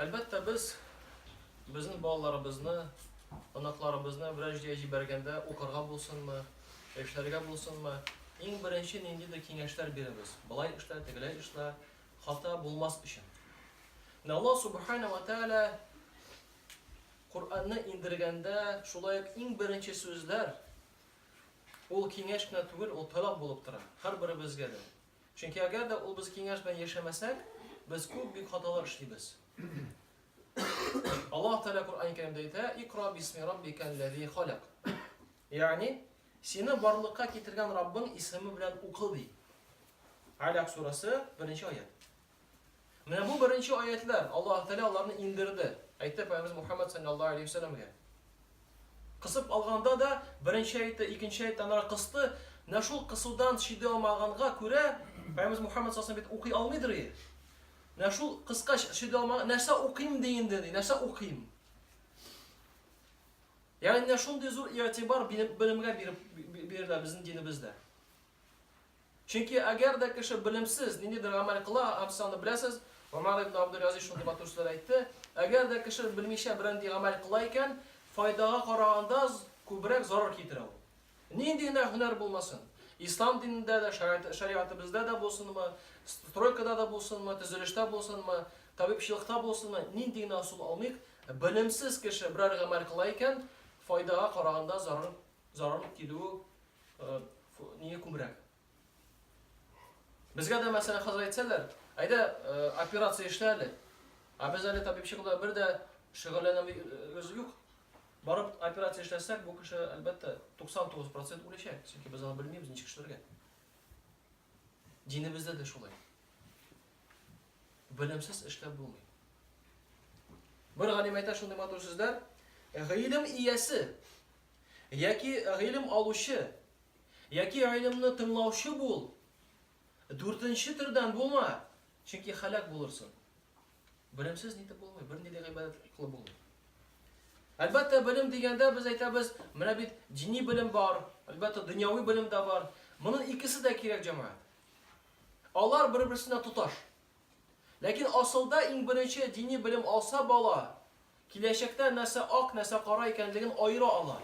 Әлбәттә, без безнең балаларыбызны, оныкларыбызны берәр җиргә җибәргәндә укырга булсынмы, эшләргә булсынмы, иң беренче ниндидер киңәшләр бирәбез. Болай эшлә, тегеләй эшлә, хата булмас өчен. Менә Аллаһ Субхана ва Тааля Коръәнне индергәндә шулай ук иң беренче сүзләр ул киңәш кенә түгел, ул таләп булып тора һәрберебезгә дә. Чөнки әгәр дә ул без киңәш белән яшәмәсәк, без күп бик хаталар эшлибез. Аллаһ Тәгалә Коръән Кәримдә әйтә: "Икра бисми раббикәлләзи халак". Ягъни, сине барлыкка китергән Раббың исеме белән укы ди. Аляк сурасы, беренче аят. Менә бу беренче аятлар Аллаһ Тәгалә аларны индерде. Әйтте Пәйгамбәребез Мухаммад саллаллаһу алейхи вәсәлләмгә. Кысып алганда да беренче әйтте, икенче әйтте, аннары кысты. Менә шул кысудан чыдый алмаганга күрә Пәйгамбәребез Мухаммад саллаллаһу бит укый алмыйдыр и. Менә шул кыскач чыдый алмаган, нәрсә укыйм ди инде, ди, нәрсә укыйм? Ягъни менә шундый зур игътибар белемгә биреп бирелә безнең динебездә. Чөнки әгәр дә кеше белемсез ниндидер гамәл кыла, һәм сез аны беләсез, Гомәр ибн Абдул-Газиз шундый матур сүзләр әйтте, әгәр дә кеше белмичә берәр гамәл кыла икән, файдага караганда күбрәк зарар китерә ул. Нинди генә һөнәр булмасын, ислам динендә дә, шәригатебездә дә булсынмы, стройкада да булсынмы, төзелештә булсынмы, табибчылыкта булсынмы, нинди генә ысул алмыйк, белемсез кеше берәр гамәл кыла икән, файдага караганда зарар, зарар килүе нигә күбрәк. Безгә дә мәсәлән хәзер әйтсәләр, әйдә операция эшлә әле. Ә без әле табибчык белән бер дә шөгыльләнәбез юк. Барып операция эшләсәк, бу кеше әлбәттә 99% үләчәк, чөнки без аны белмибез ничек эшләргә. Динебездә дә шулай. Белемсез эшләп булмый. Бер галим әйтә шундый матур сүзләр: "Гыйлем иясе Яки гыйлем алучы, яки гыйлемне тыңлаучы бул. Дүртенче төрдән булма, чөнки һәлак булырсың. Белемсез нитеп булмый, бернинди дә гыйбадәт кылып булмый. Әлбәттә, белем дигәндә без әйтәбез, менә бит дини белем бар, әлбәттә, дөньяви белем дә бар. Моның икесе дә кирәк, җәмәгать. Алар бер-берсенә тоташ. Ләкин асылда иң беренче дини белем алса бала, Киләчәктә нәрсә ак, нәрсә кара икәнлеген аера ала.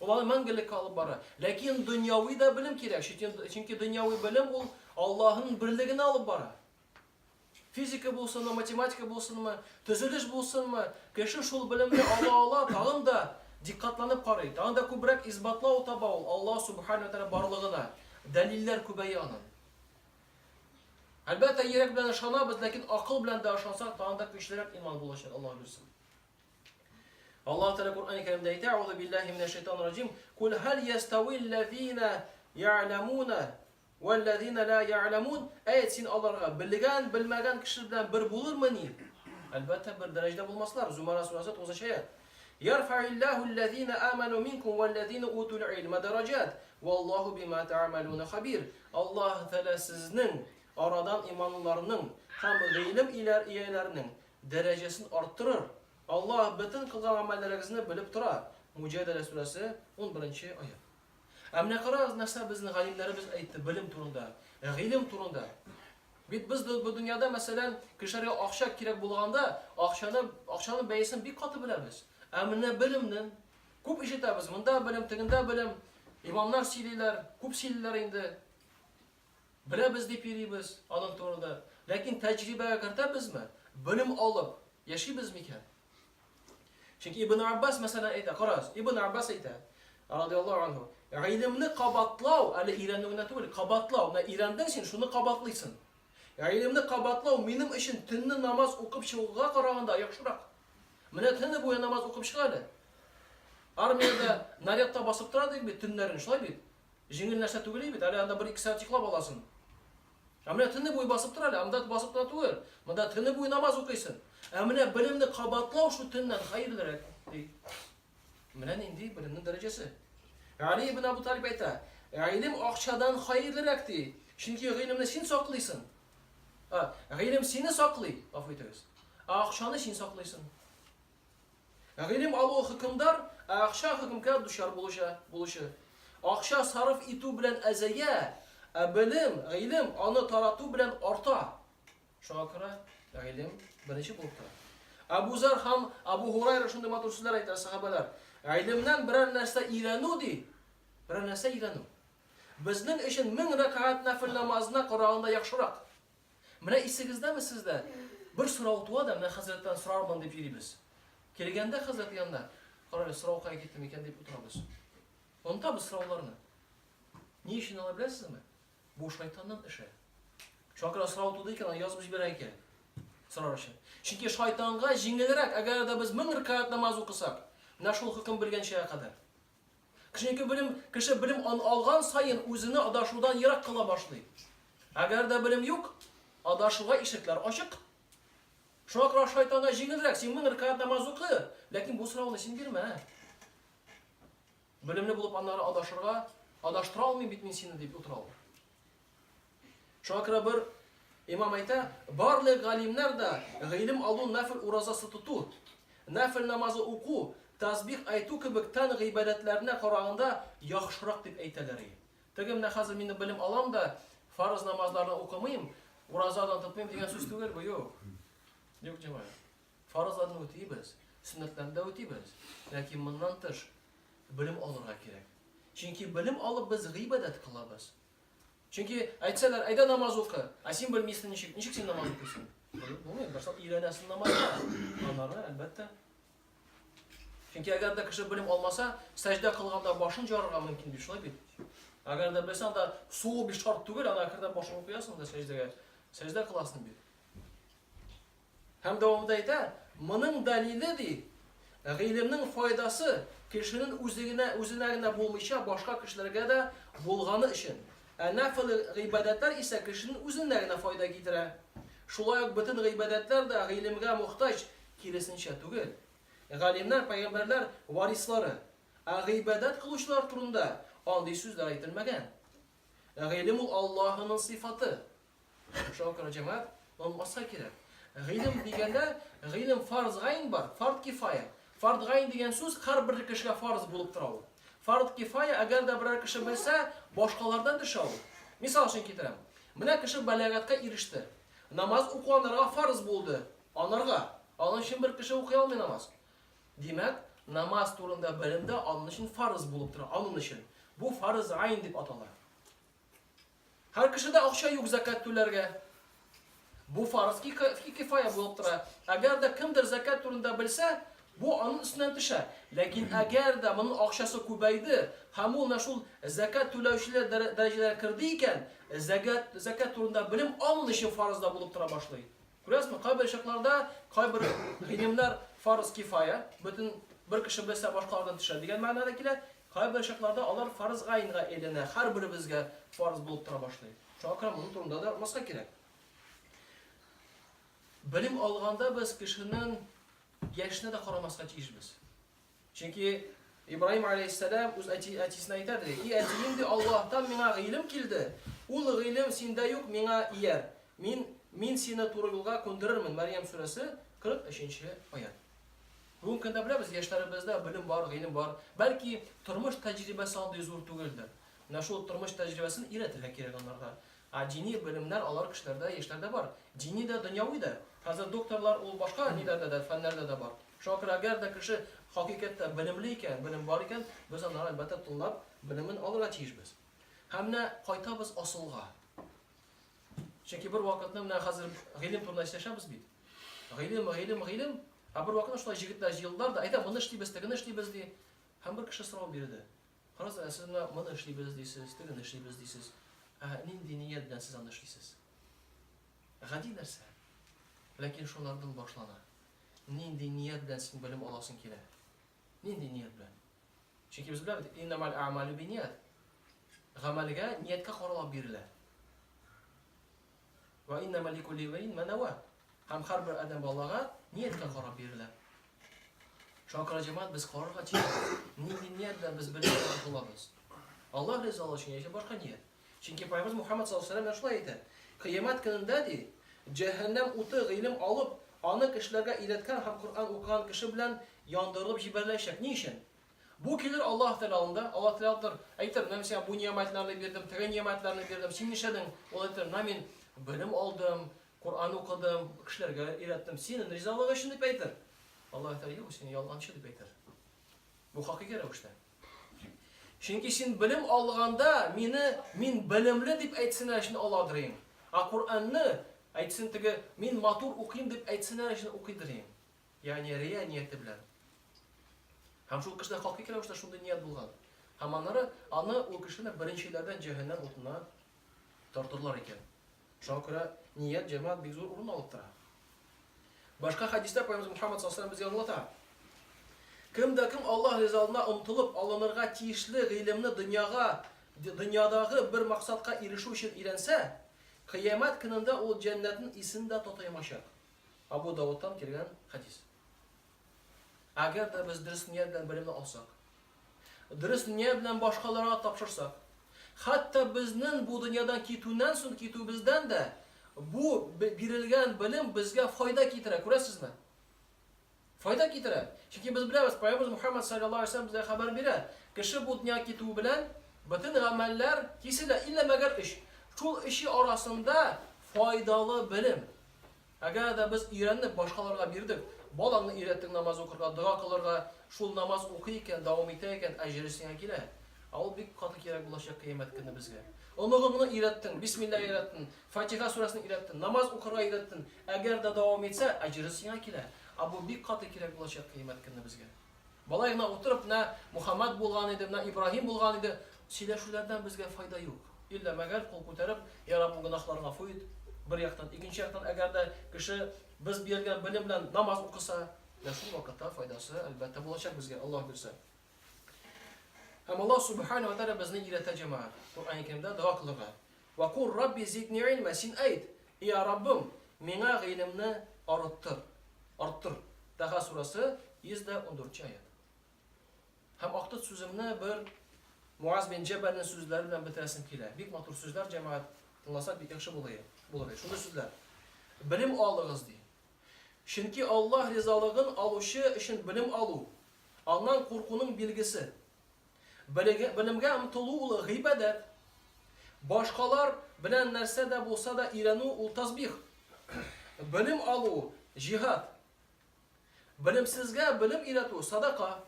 Ул аны мәңгелеккә алып бара. Ләкин дөньяви да белем кирәк, чөнки дөньяви белем ул Аллаһның берлегенә алып бара. Физика булсынмы, математика булсынмы, төзелеш булсынмы, кеше шул белемне ала ала, тагын да диккатланып карый, тагын да күбрәк исбатлау таба ул Аллаһ субхана ва тааля барлыгына. Дәлилләр күбәя аның. Әлбәттә, йөрәк белән ышанабыз, ләкин акыл белән дә ышансак, тагын да көчлерәк иман булачак, Аллаһ бирсен. Аллаһ Тәгалә Коръән Кәримдә әйтә: "Аузу биллаһи минәш шайтанир раҗим. Кул һәл яставил лазина я'ламуна вал лазина ла я'ламун?" Әйт син аларга, белгән, белмәгән кеше белән бер булырмыни? Әлбәттә, бер дәрәҗәдә булмаслар. Зумара сүрәсе 9 аять. Ярфаиллаһу аллазина аману минкум валлазина утул илма дараҗат. Валлаһу бима та'малуна хабир. Аллаһ Тәгалә сезнең арадан иманлыларның һәм гыйлем ияләренең дәрәҗәсен арттырыр. Аллаһ бөтен кылган гамәлләрегезне белеп тора. Муҗадәлә сүрәсе, 11 нче аять. Ә менә карагыз, нәрсә безнең галимнәребез әйтте белем турында, гыйлем турында. Бит без бу дөньяда, мәсәлән, кешеләргә акча кирәк булганда, акчаны, акчаның бәясен бик каты беләбез. Ә менә белемнең күп ишетәбез, монда белем, тегендә белем. Имамнар сөйлиләр, күп сөйлиләр инде. Беләбез дип йөрибез аның турында. Ләкин тәҗрибәгә кертәбезме? Белем алып яшибез микән? Чөнки Ибн Аббас мәсәлән әйтә, карагыз, Ибн Аббас әйтә, радиаллаһу анһу, гыйлемне кабатлау, әле өйрәнү генә түгел, кабатлау, менә өйрәндең син, шуны кабатлыйсың. Гыйлемне кабатлау минем өчен төнне намаз укып чыгуга караганда яхшырак. Менә төне буе намаз укып чык әле. Армиядә нарядта басып тора дик бит төннәрен, шулай бит? Җиңел нәрсә түгел бит, әле анда бер-ике сәгать йоклап аласың. Ә менә төне буе басып тор әле, анда басып тора түгел. Монда төне буе намаз укыйсың. Ә менә белемне кабатлау шул төннән хәерлерәк, ди. Менә нинди белемнең дәрәҗәсе. Али ибн Абу Талиб әйтә, гыйлем акчадан хәерлерәк, ди. Чөнки гыйлемне син саклыйсың. А, гыйлем сине саклый, гафу итегез. Ә акчаны син саклыйсың. Гыйлем алу хөкемдар, ә акча хөкемгә дучар булучы, булучы. Акча сарыф итү белән әзәя, ә белем, гыйлем аны тарату белән арта. Шуңа күрә Гыйлем беренче булып тора. Абу Зар һәм Абу Һурайра шундый матур сүзләр әйтә сахабалар. Гыйлемнән берәр нәрсә өйрәнү ди, берәр нәрсә өйрәнү. Безнең өчен 1000 рәкәгать нәфел намазына караганда яхшырак. Менә исегездәме сездә? Бер сорау туа да, менә хәзрәттән сорармын дип йөрибез. Килгәндә хәзрәт янына, карале, сорау кая китте микән дип утырабыз. Онытабыз сорауларны. Ни өчен алай беләсезме? Бу шайтанның эше. Шуңа күрә сорау туды икән, аны язып җибәрә икән. Сорар өчен. Чөнки шайтанга җиңелрәк, әгәр дә без 1000 рәкәгать намаз укысак, менә шул хөкем белгәнчә кадәр. Чөнки белем, кеше белем алган саен үзене адашудан ерак кыла башлый. Әгәр дә белем юк, адашуга ишекләр ачык. Шуңа күрә шайтанга җиңелрәк, син 1000 рәкәгать намаз укы, ләкин бу сорауны син бирмә. Белемле булып аннары адашырга, адаштыра алмыйм бит мин сине дип утыра ул. Шуңа күрә бер имам әйтә, барлык галимнәр дә гыйлем алу нәфел уразасы тоту, нәфел намазы уку, тасбих әйтү кебек тән гыйбадәтләренә караганда яхшырак дип әйтәләр. Теге менә хәзер мин белем алам да, фарыз намазларны укымыйм, уразадан тотмыйм дигән сүз түгел бу, юк. Юк, җәмәгать. Фарызларны үтибез, сөннәтләрне дә үтибез. Ләкин моннан тыш белем алырга кирәк. Чөнки белем алып без гыйбадәт кылабыз. Чөнки әйтсәләр, әйдә намаз укы, ә син белмисең ничек, ничек син намаз укыйсың? Булмый, башлап өйрәнәсең намазга. Аннары, әлбәттә. Чөнки әгәр дә кеше белем алмаса, сәҗдә кылганда башын жарырга мөмкин бит, шулай бит. Әгәр дә белсәң, анда сугу бит шарт түгел, ана кердә башыңны куясың да сәҗдәгә. Сәҗдә кыласың бит. Һәм дәвамында әйтә, моның дәлиле ди, гыйлемнең файдасы кешенең үзе генә, үзенә генә булмыйча, башка кешеләргә дә булганы өчен. Ә нәфел гыйбадәтләр исә кешенең үзенә генә файда китерә. Шулай ук бөтен гыйбадәтләр дә гыйлемгә мохтаҗ, киресенчә түгел. Галимнәр, пәйгамбәрләр варислары. Ә гыйбадәт кылучылар турында андый сүзләр әйтелмәгән. Гыйлем ул Аллаһының сыйфаты. Шуңа күрә җәмәгать, онытмаска кирәк. Гыйлем дигәндә, гыйлем фарз гайн бар, фард кифая. Фард гайн дигән сүз һәрбер кешегә фарз булып тора ул. Фард кифая, әгәр дә берәр кеше белсә, башкалардан төшә ул. Мисал өчен китерәм. Менә кеше баләгатькә иреште. Намаз уку анарга фарз булды. Анарга. Аның өчен бер кеше укый алмый намаз. Димәк, намаз турында белем дә аның өчен фарз булып тора, аның өчен. Бу фарз гайн дип атала. Һәр кешедә акча юк зәкят түләргә. Бу фарыз кифая булып тора. Әгәр дә кемдер зәкят турында белсә, бу аның өстеннән төшә. Ләкин әгәр дә моның акчасы күбәйде һәм ул менә шул зәкят түләүчеләр дәрәҗәләренә керде икән, зәкят, зәкят турында белем аның өчен фарыз да булып тора башлый. Күрәсезме, кайбер чакларда кайбер гыйлемнәр фарыз кифая, бөтен бер кеше белсә башкалардан төшә дигән мәгънәдә килә. Кайбер чакларда алар фарыз гайнга әйләнә, һәрберебезгә фарыз булып тора башлый. Шуңа күрә моның турында да онытмаска кирәк. Белем алганда без кешенең яшенә дә карамаска тиешбез. Чөнки Ибраһим алейһиссәлам үз әти, әтисенә әйтә, ди, "И әтием, ди, Аллаһтан миңа гыйлем килде. Ул гыйлем синдә юк, миңа ияр. Мин мин сине туры юлга күндерермен." Мәрьям сүрәсе 43 аят. Бүгенге көндә беләбез, яшьләребездә белем бар, гыйлем бар. Бәлки, тормыш тәҗрибәсе андый зур түгелдер. Менә шул тормыш тәҗрибәсен өйрәтергә кирәк анарга. Ә дини белемнәр алар кешеләрдә, яшьләрдә бар. Дини дә, дөньяви дә. Хәзер докторлар ул башка ниләрдә дә, фәннәрдә дә бар. Шуңа күрә әгәр дә кеше хакыйкатьтә белемле икән, белем бар икән, без аннан әлбәттә тыңлап, белемен алырга тиешбез. Һәм менә кайтабыз асылга. Чөнки бер вакытны менә хәзер гыйлем турында сөйләшәбез бит. Гыйлем, гыйлем, гыйлем. Ә бер вакытны шулай җегетләр җыелдылар да, әйдә, моны эшлибез, тегене эшлибез ди. Һәм бер кеше сорау бирде. Карагыз, ә сез менә моны эшлибез дисез, тегене эшлибез дисез. Ә нинди ният белән сез аны эшлисез? Гади нәрсә. Ләкин шулардан башлана. Нинди ният белән син белем аласың килә? Нинди ният белән? Чөнки без беләбез, иннамал а'малу биният. Гамәлгә нияткә каралап бирелә. Ва иннама ликулли имриин ма нава. Һәм һәрбер адәм балага нияткә карап бирелә. Шуңа күрә җәмәгать без карарга тиеш. Нинди ният белән без белем алабыз? Аллаһ ризалыгы өчен яисә башка ният. Чөнки Пәйгамбәребез Мухаммад саллаллаһу алейһи ва сәлләм шулай әйтә. Кыямәт көнендә ди, җәһәннәм уты гыйлем алып, аны кешеләргә өйрәткән һәм Коръән укыган кеше белән яндырылып җибәреләчәк. Ни өчен? Бу килер Аллаһ Тәгалә алдында, Аллаһ Тәгалә әйтер, әйтер, менә мин сиңа бу ни'мәтләрне бирдем, теге ни'мәтләрне бирдем, син нишләдең? Ул әйтер, менә мин белем алдым, Коръән укыдым, кешеләргә өйрәттем, синең ризалык өчен дип әйтер. Аллаһ Тәгалә, юк, син ялганчы дип әйтер. Бу хакыйкый рәвештә. Чөнки син белем алганда мине мин белемле дип әйтсеннәр өчен аладырыйм. Ә Коръәнне әйтсен теге мин матур укыйм дип әйтсеннәр өчен укыйдырыйм. Ягъни рия нияте белән. Һәм шул кешедә хакыйкый рәвештә шундый ният булган. Һәм аннары аны ул кешене беренчеләрдән җәһәннәм утына тартырлар икән. Шуңа күрә ният җәмәгать бик зур урын алып тора. Башка хәдистә Пәйгамбәребез Мухаммад саллаллаһу алейһи безгә аңлата. Кем дә кем Аллаһ ризалыгына омтылып алынырга тиешле гыйлемне дөньяга, дөньядагы бер максатка ирешү өчен өйрәнсә, кыямәт көнендә ул җәннәтнең исен дә татыямачак. Абу Давудтан килгән хәдис. Әгәр дә без дөрес ният белән белемне алсак, дөрес ният белән башкаларга тапшырсак, хәтта безнең бу дөньядан китүннән соң китүебездән дә бу бирелгән белем безгә файда китерә, күрәсезме? Файда китерә. Чөнки без беләбез, Пәйгамбәребез Мухаммад саллаллаһу алейһи ва безгә хәбәр бирә. Кеше бу дөньяга китүе белән бөтен гамәлләр киселә, иллә мәгәр өч. Шул өче арасында файдалы белем. Әгәр дә без өйрәнеп, башкаларга бирдек, балаңны өйрәттең намаз укырга, дога кылырга, шул намаз укый икән, дәвам итә икән, әҗере сиңа килә. Ә ул бик каты кирәк булачак кыямәт көнне безгә. Оныгыңны өйрәттең, бисмилла өйрәттең, Фатиха сүрәсен өйрәттең, намаз укырга өйрәттең, әгәр дә дәвам итсә, әҗере сиңа килә. Ә бу бик каты кирәк булачак кыямәт көнне безгә. Болай гына утырып, менә Мухаммад булган иде, менә Ибраһим булган иде, сөйләшүләрдән безгә файда юк. Иллә мәгәр кул күтәреп, Я Раббым, гөнаһларны гафу ит, бер яктан. Икенче яктан, әгәр дә кеше без биргән белем белән намаз укыса, менә шул вакытта файдасы, әлбәттә, булачак безгә, Аллаһ бирсә. Һәм Аллаһ Субхану ва Тааля безне өйрәтә, җәмәгать, Коръән Кәримдә дога кылырга. Ва кур Рабби зидни илма, син әйт, Я Раббым, миңа гыйлемне арыттыр, арттыр. Таха сурасы, 114 аят. Һәм актык сүземне бер Муаз бин Җәбәлнең сүзләре белән бетерәсем килә. Бик матур сүзләр, җәмәгать, тыңласак бик яхшы булыр. Булыр. Шундый сүзләр. Белем алыгыз, ди. Чөнки Аллаһ ризалыгын алучы өчен белем алу, аннан куркуның билгесе. Белемгә омтылу ул гыйбадәт. Башкалар белән нәрсә дә булса да өйрәнү ул тасбих. Белем алу, җиһад. Белемсезгә белем өйрәтү, садака.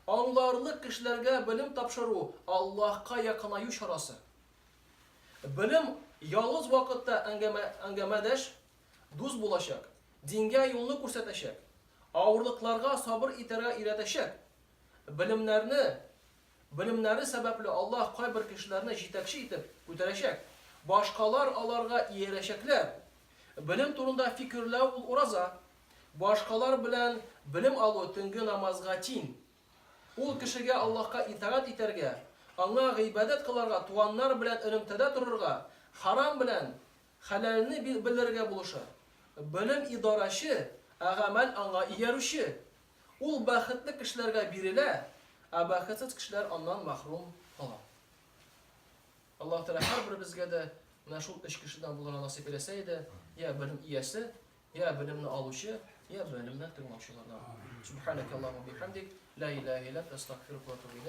Аңларлык кешеләргә белем тапшыру, Аллаһка якынаю чарасы. Белем ялгыз вакытта әңгәмә, әңгәмәдәш, дус булачак, дингә юлны күрсәтәчәк, авырлыкларга сабыр итәргә өйрәтәчәк. Белемнәрне, белемнәре сәбәпле Аллаһ кайбер кешеләрне җитәкче итеп күтәрәчәк, башкалар аларга иярәчәкләр. Белем турында фикерләү ул ураза. Башкалар белән белем алу төнге намазга тиң. Ул кешегә Аллаһка итагать итәргә, Аңа гыйбадәт кыларга, туганнар белән элемтәдә торырга, харам белән хәләлне белергә булыша. Белем идарәче, ә гамәл аңа иярүче. Ул бәхетле кешеләргә бирелә, ә бәхетсез кешеләр аннан мәхрүм кала. Аллаһ Тәгалә һәрберебезгә дә менә шул өч кешедән булырга насыйп әйләсә иде, я белем иясе, я белемне алучы, я белемне тыңлаучылардан. Субханакаллаху бихамдик, ла илаһа илля анта, астагфирука ва атубу илейк.